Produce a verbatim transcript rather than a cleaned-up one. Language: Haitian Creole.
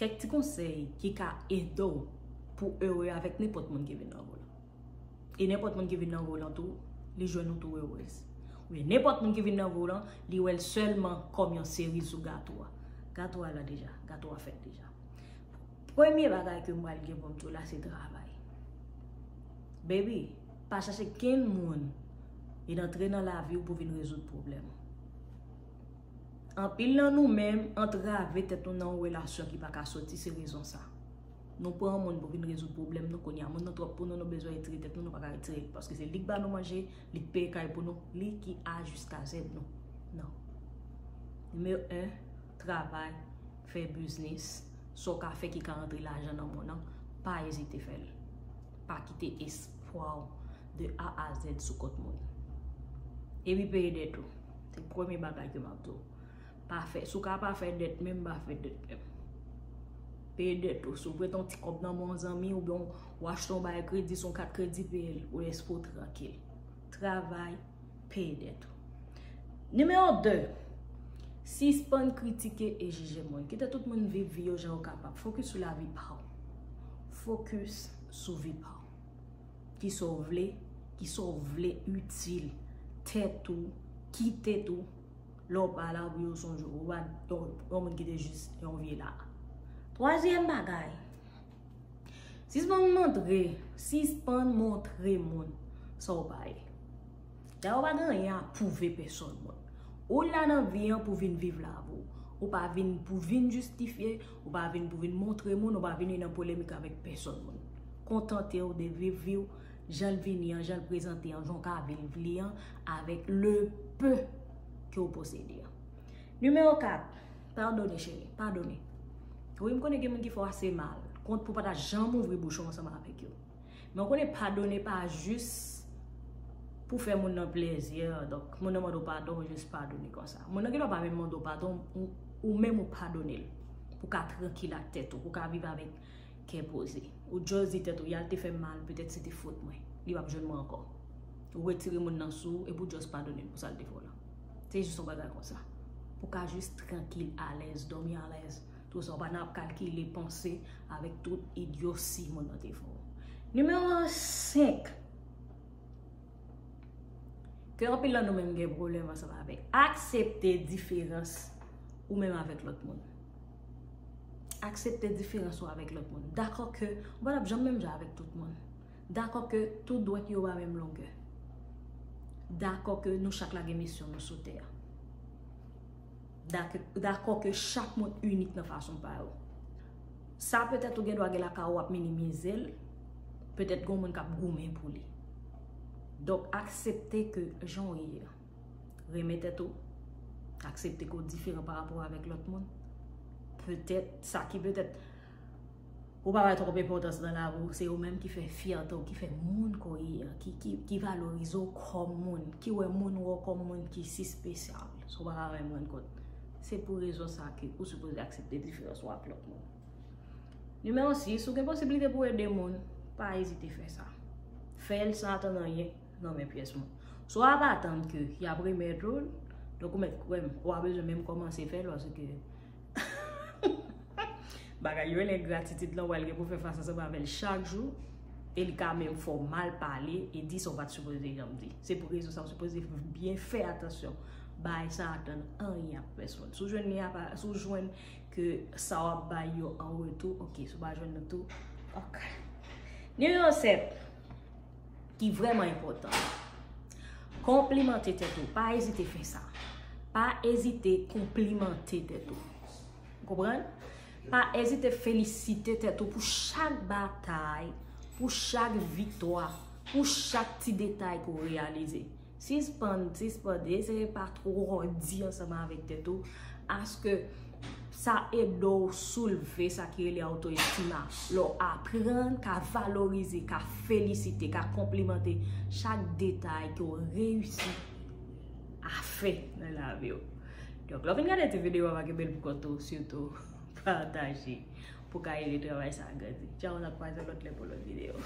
Kèk ti konsèy ki ka ede w pou w ere avèk nenpòt moun ki vin nan vi w lan. E nenpòt moun ki vin nan vi w lan tou, li jwenn ou tou erez. Oubyen nenpòt moun ki vin nan vi w lan, li wè l sèlman kòm yon seri sou gato a. Gato a la deja, gato a fèt deja. Premye bagay ke m pral gen pou m di w la, se travay. Baby, pa chache kenn moun vin antre nan lavi w pou vin rezoud pwoblèm. Anpil nan nou menm antrave tèt nou nan yon relasyon ki pa ka soti, se rezon sa. Nou pran yon moun pou vin rezoud pwoblèm nou, kounye a moun nan twòp pou nou, nou bezwen retire tèt nou, nou pa ka retire l, paske se li k ba nou manje, li k peye kay pou nou, li ki A jiska Z nou. Non. Nimewo en, travay, fè biznis, sa w ka fè ki ka rantre lajan nan men w lan, pa ezite fè l. Pa kite espwa w de A a Z sou kont moun. Epi peye dèt ou. Se premye bagay ke m ap di w. Pa fè, si w ka pa fè dèt menm, pa fè dèt menm. Peye dèt ou. Si w prete yon ti kòb nan men yon zanmi, oubyen w achte yon bagay kredi, sou yon kat kredi, peye l. Ou lèse w trankil. Travay, peye dèt ou. Nimewo de, sispann kritike e jije moun. Kite tout moun viv vi yo jan yo kapab. Fokis sou lavi pa w. Fokis sou vi pa w. Kisa w vle, kisa w vle itil tèt ou, kite tou. Lè w pa la pou yo sonje w, ou pa yon, yon moun ki te jis yon vye la. Twazyèm bagay, sispann montre, sispann montre moun sa w pa ye. Dayè, ou pa gen anyen a pwouve pèsòn moun. Ou la nan vi an pou vin viv lavi w. Ou pa vin pou vin jistifye, ou pa vin pou vin montre moun, ou pa vin nan polemik avèk pèsòn moun. Kontante w de viv vi w, jan l vini an, jan l prezante an, jan w ka viv li an, avèk le peu ke w posede an. Nimewo kat, padone, cheri, padone. Wi, m konnen gen moun ki fè w ase mal, kont pou w pa ta janm ouvri bouch ou ansanm avèk yo. Men w konnen padone pa jis pou fè moun nan plezi, donk, moun nan mande w padon, ou jis padone konsa. Moun nan gendwa pa menm mande w padon, ou, ou menm ou padone l. Pou w ka trankil ak tèt ou, pou w ka viv avèk kè poze. Ou just di tèt ou, y al te fè m mal, petèt se te fot mwen. Li p ap jwenn mwen ankò. Ou retire moun nan sou ou, epi w just padone l pou sa l te fè w lan. Se jis yon bagay konsa. Pou w ka jis trankil, alèz, dòmi alèz. Tou sa, ou pa nan ap kalkile, panse avèk tout idyosi moun nan te fè w. Nimewo senk. Ke anpil nan nou menm gen pwoblèm ansanm avèk. Aksepte diferans ou menm avèk lòt moun. Aksepte diferans ou avèk lòt moun. Dakò ke ou pa t ap janm menm jan avèk tout moun. Dakò ke tout dwèt yo pa menm longè. Dakò ke nou chak la gen misyon nou sou tè a. Dakò, dakò ke chak moun inik nan fason pa yo. Sa petèt ou gen dwa gen lakay ou, w ap minimize l, petèt gen yon moun k ap goumen pou li. Donk, aksepte ke jan w ye a. Renmen tèt ou, aksepte ke w diferan pa rapò avèk lòt moun. Petèt, sa ki petèt ou pa bay twòp enpòtans nan lavi w, se ou menm ki fè fyète w, ki fè moun ke w ye a, ki, ki, ki valorize w kòm moun, ki wè moun wè w kòm moun ki si espesyal. Si w pa ka menm rann kont. Se pou rezon sa ke ou sipoze aksepte diferans ou ak lòt moun. Nimewo sis, ou gen posiblite pou w ede moun, pa ezite fè sa. Fè l san atann anyen nan men pyès moun. Si w ap atann ke y ap remèt ou l, donk ou mèt kwè m, ou pa bezwen menm kòmanse fè l, paske bagay yo rele engratitid lan, w pral gen pou fè fas ansanm avè l chak jou, e li ka menm fè w mal pale e di sa w pa t sipoze janm di. Se pou rezon sa w sipoze byen fè atansyon, bay san atann anyen ak pèsonn. Si w jwenn li apa, si w jwenn ke sa w ap bay yo an retou, oke, si w pa jwenn li tou, oke. Nimewo sèt, ki vrèman enpòtan. Konplimante tèt ou. Pa ezite fè sa. Pa ezite konplimante tèt ou. Ou konprann? Pa ezite felisite tèt ou pou chak batay, pou chak viktwa, pou chak ti detay ke w reyalize. Sispann, sispann, eseye pa twò di ansanm avèk tèt ou, aske sa ede w soulve sa ki rele oto estima. Lè w aprann ka valorize, ka felisite, ka konplimante chak detay ke w reyisi a fè nan lavi w. Donk, lè w fin gade ti videyo a, pa kenbe l pou kont ou, sitou pataje pou ka ede travay sa a grandi. Tchaw, n ap kwaze lòt lè pou lòt videyo.